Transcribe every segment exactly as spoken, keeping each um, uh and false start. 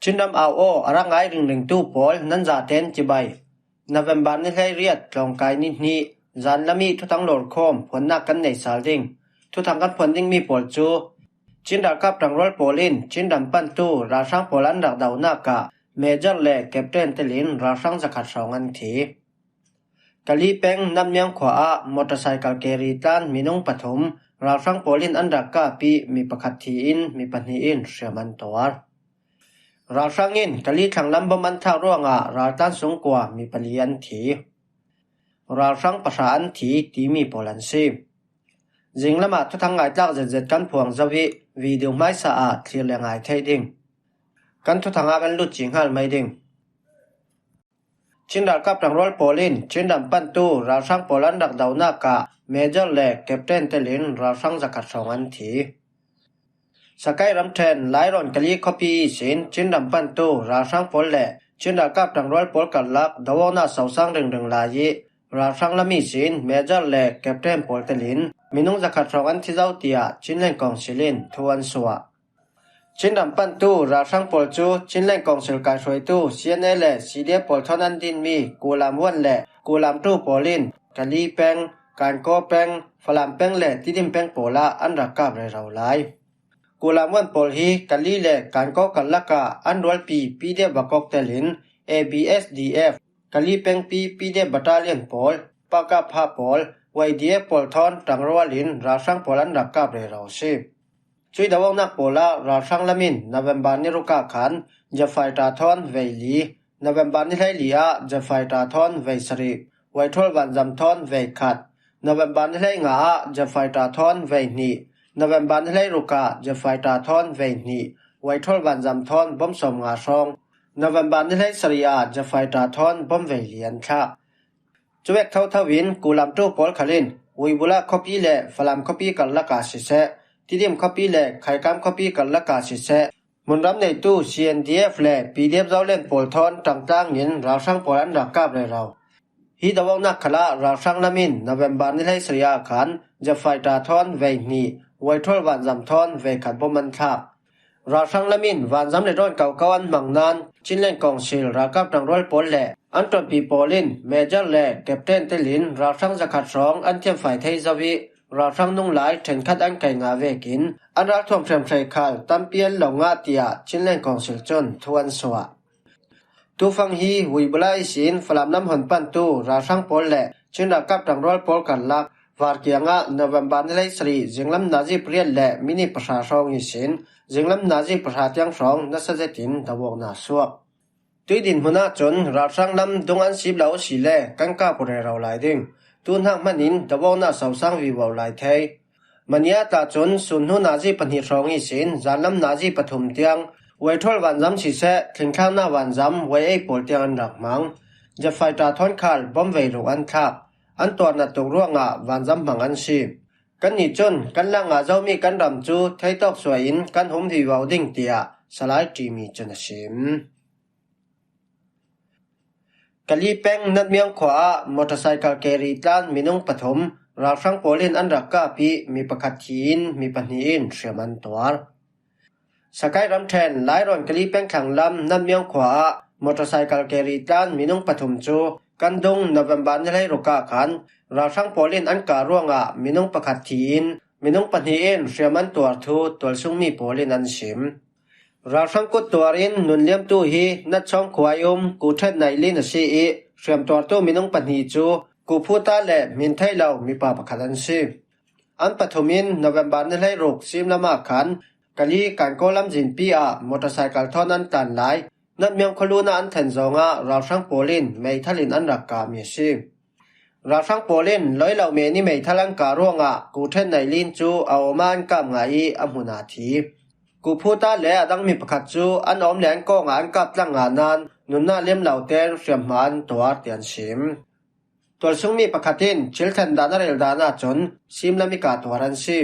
Chin ram au aw a rak ngai ringringtu pawl nan zaten cibai. November ni hleiriat tlawngkai ni hnih, zan lam i thuthang lawrkhawm phuannak kan nei sal ding. Thuthang kan phuan dingmi pawl cu Chin ralkap ṭangrual pawl in Chin ram pantu ralhrang pawl an rak donak ah Major le Captain telin ralhrang zakhat hrawng an thi. Kali peng Natmiang khua ah motorcycle carry tlan minung pathum ralhrang pawl in an rak kap i mi pakhat thi in mi pahnih in hriam an tuar. Ralhrang in Kali thlanglam bom an thlak ruangah raltlan sungkua mi pali an thi. Ralhrang pahra an thi timi pawl an si. Zinglamah thuthang ngaitlak zetzet kan phuang zo i video hmaisa ah thlir le ngai thei ding. Kan thuthang ah kan lut cinghal mai ding. Chin ralkap ṭangrual pawl in Chin ram pantu ralhrang pawl an rak donak ah Major le Captain telin ralhrang zakhat hrawng an thi. Sakai ramṭhen Lairawn Kali khuapi ihsin Chin ram pantu ralhrang pawl le Chin ralkap ṭangrual pawl karlak doawknak sosang ringring lai i ralhrang lam ihsin Major le Captain pawl telin minung zakhat hrawng an thi zo tiah Chinland Council in thu an suah. Chin ram pantu ralhrang pawl cu Chinland Council kaihruaitu C N A le C D F pawl thawn an dinmi Kulam One le Kulam Two pawl in Kali peng, Kankaw peng, Falam peng le Tidim peng pawl ah an rak kap rero lai. Kulam One pawl hi Kali le Kankaw karlak ah an rualpi P D F bakawk telin A B S D F, Kali pengpi P D F battalion pawl, Pakapha pawl, Y D F pawl thawn ṭangrual in ralhrang pawl an rak kap rero a si. Cui doawknak pawl ah ralhrang lam in November ni ruk ah khan jet fighter thawn vei li, November ni hleili ah jet fighter thawn vei sarih, Y twelve vanzam thawn vei khat, November ni hleinga ah jet fighter thawn vei hnih, November ni hleiruk ah jet fighter thawn vei hnih, Y twelve vanzam thawn bom sawmnga hrawng, November ni hleisarih ah jet fighter thawn bom vei li an thlah. Cuvek thotho in Kulam Two pawl khal in Uibula khuapi le Falam khuapi karlak ah siseh, Tidim khuapi le Khaikam khuapi karlak ah siseh, hmunram neitu C N D F le P D F Zoland pawl thawn ṭangtlang in ralhrang pawl an rak kap rero. Hi doawknak khal ah ralhrang lam in November ni hleisarih ah khan jet fighter thawn vei hnih, Y twelve vanzam thawn vei khat bom an thlak. Ralhrang lam in vanzam le drone kaukau an hmang nain Chinland Council ralkap ṭangrual pawl le an ṭuanpi pawl in Major le Captain telin ralhrang zakhat hrawng an thiamfai thei zo i ralhrang nung lai ṭhenkhat an kai ngah vekin an ralthuam hriamhrei khal tampi an lo ngah tiah Chinland Council cun thu an suah. Tufang hi Uibula ihsin Falam nam hon pantu ralhrang pawl le Chin ralkap ṭangrual pawl karlak Var kiangah November ni hleisarih zinglam nazi pariat le minit pahra hrawng ihsin zinglam nazi pahra tiang hrawng nasa zetin doawknak suak. Tui dinhmun ahcun ralhrang lam dung an sip lo asile kan kap rero lai ding. Tunhak hmanin doawknak sosang vivo lai thei. Mania ta cun sun hnu nazi pahnih hrawng ihsin zanlam nazi pathum tiang, Y twelve vanzam siseh, thlingthlaknak vanzam Y eight pawl tiang an rak hmang. Jet fighter thawn khal bom vei ruk an thlak. An tuarnak tuk ruangah vanzam hmang an si. Kannih cun kan lak ngah zomi kan ram cu theitawk suai in kan hum vivo ding, tiah Salai Ṭimi cun a sim. Kali peng Natmiang khua ah motorcycle carry tlan minung pathum ralhrang pawl in an rak kap i mi pakhat thi in mi pahnih in hriam an tuar. Sakai ramṭhen Lairawn Kali peng thlanglam Natmiang khua ah motorcycle carry tlan minung pathum cu kan dung November ni hleiruk ah khan ralhrang pawl in an kah ruangah minung pakhat thi in minung pahnih in hriam an tuar thu tualsungmi pawl in an sim. Ralhrang kut tuar in nun liamtu hi Natchawng khua i um Kuṭhet Nailin a si i hriamtuartu minung pahnih cu Kuphuta le hmin theih lo mipa pakhat an si. An pathum in November ni hleiruk simlam ah khan Kali Kankaw lamzinpi ah motorcycle thawn an tlan lai. Natmiang khualun ah an then zongah ralhrang pawl in meithal in an rak kami a si. Ralhrang pawl in lawilo meh ni meithal an kah ruangah Kuṭhet Nailin cu a awm ah an kap ngah i a hmun ah thi. Kuphuta le a dang mi pakhat cu an awm le an kawngah an kap tlang ngah nain nunnak liam lo tein hriamhma an tuar tiah an sim. Tualsungmi pakhat in thil then dan a rel dan ahcun simlam i kah tuar an si.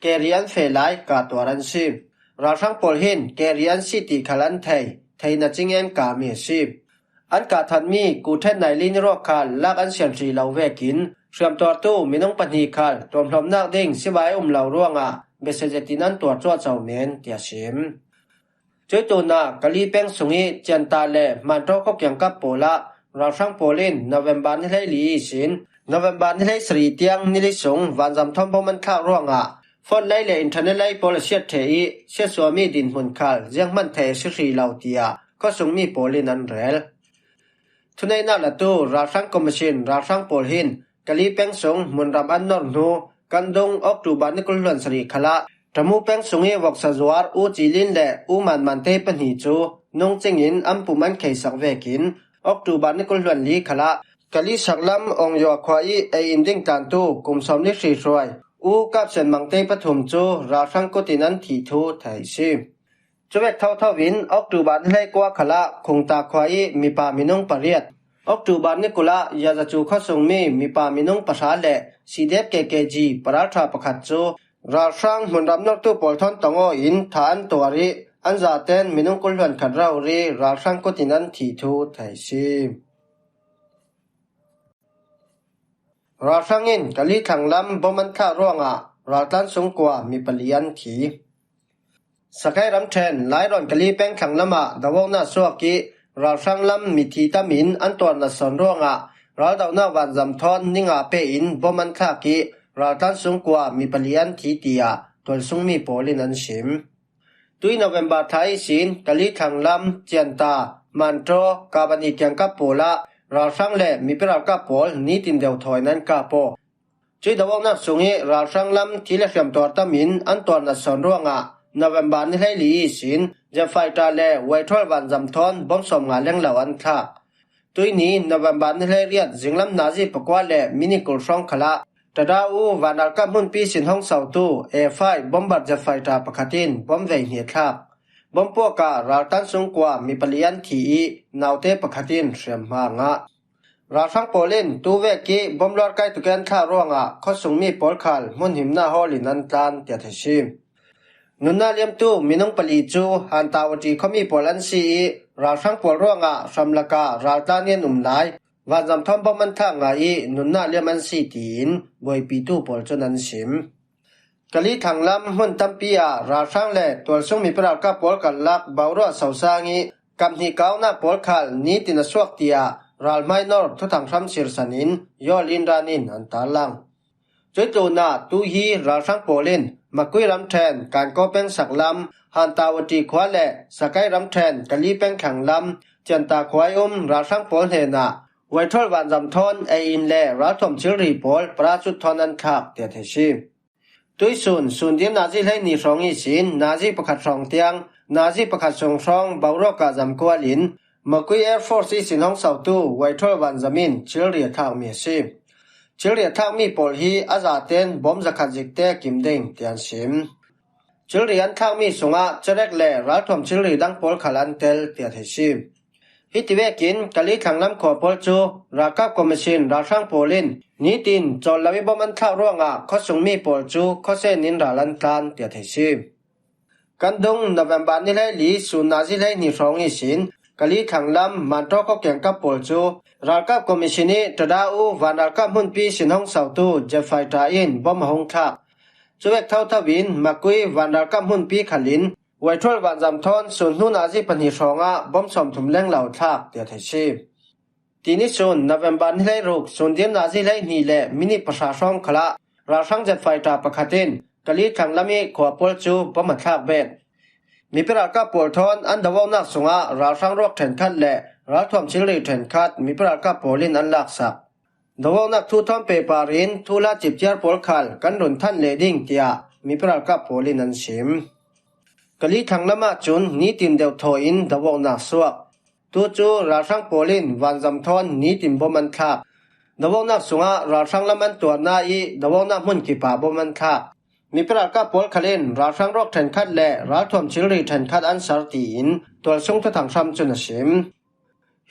Carry an feh lai kah tuar an si. Ralhrang pawl hin carry an si ti khal an thei, theihnak cing in an kami a si. An kah thatmi Kuṭhet Nailin i ruak khal lak an sian hrih lo vekin hriamtuartu minung pahnih khal tuamhlawmhnak ding sivai a um lo ruangah biasia zetin an tuar cuahco men tiah a sim. Tuituna Kali peng sung i Cianta le Hmantaw khuakiang kap pawlah ralhrang pawl in November ni hleili ihsin November ni hleisarih tiang nili sung vanzam thawn bom an thlak ruangah phone lai le internet lai pawl a siat thei i siatsuami dinhmun khal zianghman thei a si hrih lo tiah khuasung mi pawl in an rel. Thuneihna latu ralhrang commission ralhrang pawl hin Kali peng sung hmunram an nawr hnu kan dung October ni kul hluan sarih khalah Tamu peng sung i voksa zuar U Ci Lin le U Man Man te pahnih cu nung cingin an pum an kheisak vekin October ni kul hluan li khalah Kali saklam Ong Yua khua i ei in ding tlantu kum sawm ni hrihruai U Kap Sen Mang te pathum cu ralhrang kut in an thih thu theih si. Cuvek thotho in October ni hleikua khalah Khungta khua i mipa minung pariat, October ni kul ah Yazacu khuasungmi mipa minung pahra le C D F K K G paralṭha pakhat cu ralhrang hmunram nortu pawl thawn tong aw in thah an tuar i an zaten minung kul hluan khat rori ralhrang kut in an thih thu theih si. Ralhrang in Kali thlang lam bom an thlak ruangah raltlan sungkua mi pali an thi. Sakai ramṭhen Lairawn Kali peng thlang lamah doawknak suak i ralhrang lam mithi tam in an tuarnat sawn ruangah raldohnak vanzam thawn ni nga pe in bom an thlak i raltlan sungkua mi pali an thi tiah tualsungmi pawl in an sim. Tui November thla ihsin Kali thlang lam Cianta, Mantaw, Kabani kiangkap pawl ah ralhrang le mipi ralkap pawl nitin deuh thawi in an kap aw. Cui doawknak sung i ralhrang lam thi le hriamtuar tam in an tuarnat sawn ruangah November ni hleili ihsin jet fighter le waithrawl vanzam thawn bom sawm nga lenglo an thlak. Tuini November ni hleiriat zinglam nazi pakua le minute kul hrawng khalah Tadau vanralkap hmunpi sin hong sautu A five bomber jet fighter pakhat in bom vei hnih a thlak. Bom puakah raltan sungkua mi pali an thi i naute pakhat in hriamhma a ngah. Ralhrang pawl in tuvek i bom luarkai tuk i an thlak ruangah khuasungmi pawl khal hmun himnak hawl in an tlan tiah theih si. Nunnak liamtu minung pali cu Hantawati khuami pawl an si i ralhrang pawl ruangah hramlakah raltlan i an um lai. Vanzam thawn bom an thlak ngah i nunnak liam an si tiin buaipitu pawl cun an sim. Kali thlang lam hmun tampi ah ralhrang le tualsung mipi ralkap pawl karlak boruah sosang i kap hnih kauknak pawl khal nitin a suak tiah ralhmai nor thuthang hram sirsan in Yawl Inran in an tarlang. Cui tlunah tu hi ralhrang pawl in Makui ramṭhen Kankaw peng saklam Hantawati khua le Sakai ramṭhen Kali peng thlang lam Cianta khua i um ralhrang pawl hnenah waithrawl vanzam thawn ei in le ralthuam thilri pawl parachute thawn an thlak tiah theih si. Tuisun, sun dir nazi hleihnih hrawng ihsin nazi pakhat hrawng tiang nazi pakhat sung hrawng boruak ah zamkual in Makui Air Force ihsin hong sautu waithrawl vanzam in thilri a thlakmi a si. Thilri a thlakmi pawl hi a zaten bawm zakhat zikte kim ding tiah an sim. Thilri an thlakmi sungah cerek le ralthuam thilri dang pawl khal an tel tiah theih si. Hiti vekin Kali thlang lam khua pawl cu ralkap commission ralhrang pawl in nitin cawl lo i bom an thlak ruangah khuasungmi pawl cu khuasen in ral an tlan tiah theih si. Kan dung November ni hleili sun nazi hleihnih hrawng ihsin Kali thlang lam Mantaw khuakiangkap pawl cu ralkap commission i Tadau vanralkap hmunpi sin hong sautu jet fighter in bom a hung thlak. Cuvek thotho in Makui vanralkap hmunpi khal in waithrawl vanzam thawn sun hnu nazi pahnih hrawngah bom sawmthum lenglo thlak tiah theih si. Tini sun November ni hleiruk sun dir nazi hleihnih le minute pahra hrawng khalah ralhrang jet fighter pakhat in Kali thlang lam i khua pawl cu bom a thlak bet. Mipi ralkap pawl thawn an doawknak sungah ralhrang ruak ṭhenkhat le ralthuam thilri ṭhenkhat mipi ralkap pawl in an laksak. Doawknak thu thawn pehpar in thuhla cipciar pawl khal kan run thanh leh ding tiah mipi ralkap pawl in an sim. Kali thlang lamah cun nitin deuh thawi in doawknak suak. Tu cu ralhrang pawl in vanzam thawn nitin bom an thlak. Doawknak sungah ralhrang lam an tuarna i doawknak hmun kipah bom an thlak. Mipi ralkap pawl khal in ralhrang ruak ṭhenkhat le ralthuam thilri ṭhenkhat an ser tiin tualsung thuthang hram cun a sim.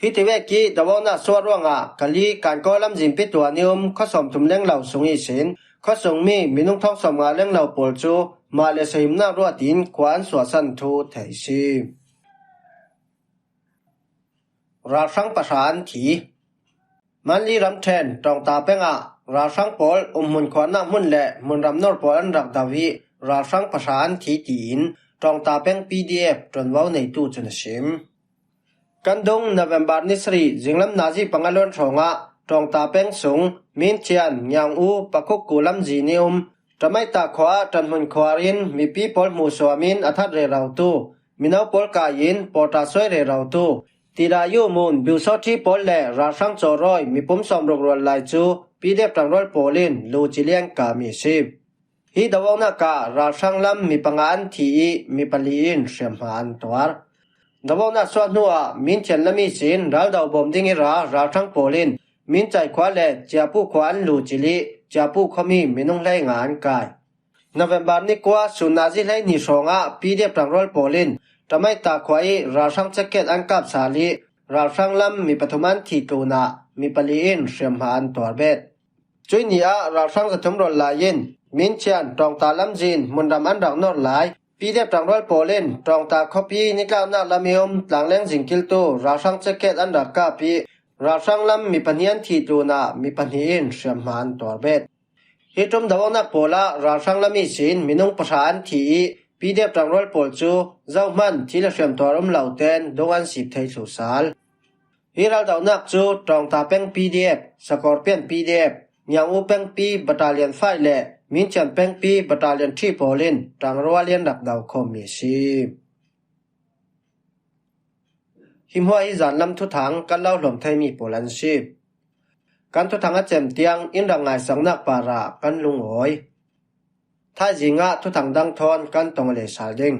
Hiti vek i doawknak suah ruangah Kali Kankaw lamzin pituan i um khuasawmthum lenglo sung ihsin khuasungmi minung thawng sawmnga lenglo pawl cu mah le sahimnak ruat in khua an suahsan thu theih si. Ralhrang pahra an thi. Manli ramṭhen Ṭawngta pengah ralhrang pawl umhmun khuarnak hmun le hmunram nor pawl an rak do i ralhrang pahra an thi tiin Tawngta peng P D F ṭuanvo neitu cun a sim. Kan dung November ni sarih zinglam nazi panga luan hrawngah Tawngta peng sung Minchian, Ngiang U, Pakukku lamzin i um Tamaita khua ah ṭanhmun khuar in mipi pawl hmuhsuam in a that rerotu, mino pawl kai in pawṭa suai rerotu, Tirayu Mun, Biusawṭhi pawl le ralhrang cawrawi mipum sawmruk rual lai cu P D F ṭangrual pawl in lu cili an kami a si. Hi doawknak ah ralhrang lam mi panga an thi i mi pali in hriamhma an tuar. Doawknak suah hnuah Minchian lam ihsin raldo bawm ding i ra ralhrang pawl in Mincai khua le Ciapu khua an lu cili Ciapu khuami minung hleinga an kai. November ni kua sun nazi hleihnih hrawngah P D F ṭangrual pawl in Tamaita khua i ralhrang ceket an kap sal i ralhrang lam mi pathum an thih tlunah mi pali in hriamhma an tuar bet. Cuih ni ah ralhrang zathum rawl lai in Minchian Tawngta lamzin hmunram an rak nor lai. P D F ṭangrual pawl in Tawngta khuapi nitlaunak lam i um tlangleng zingkiltu ralhrang ceket an rak kap i ralhrang lam mi pahnih an thih tlunah mi pahnih in hriamhma an tuar bet. Hi ṭum doawknak pawl ah ralhrang lam ihsin minung pahra an thi i P D F ṭangrual pawl cu zohman thi le hriamtuar um lo tein dung an sip thei thlu sal. Hi raldonak cu Tawngta pengpi D F, Sakawrpian P D F, Ngiang U pengpi Battalion five le Minchian pengpi Battalion three pawl in ṭangrual in rak do khawmmi a si. Hi hmuah hi zanlam thuthang kan lo hlawm theimi pawl an si. Kan thuthang a cem tiang in rak ngaisaknak parah kan lungawi. Thaizing ah thuthang dang thawn kan tong le sal ding.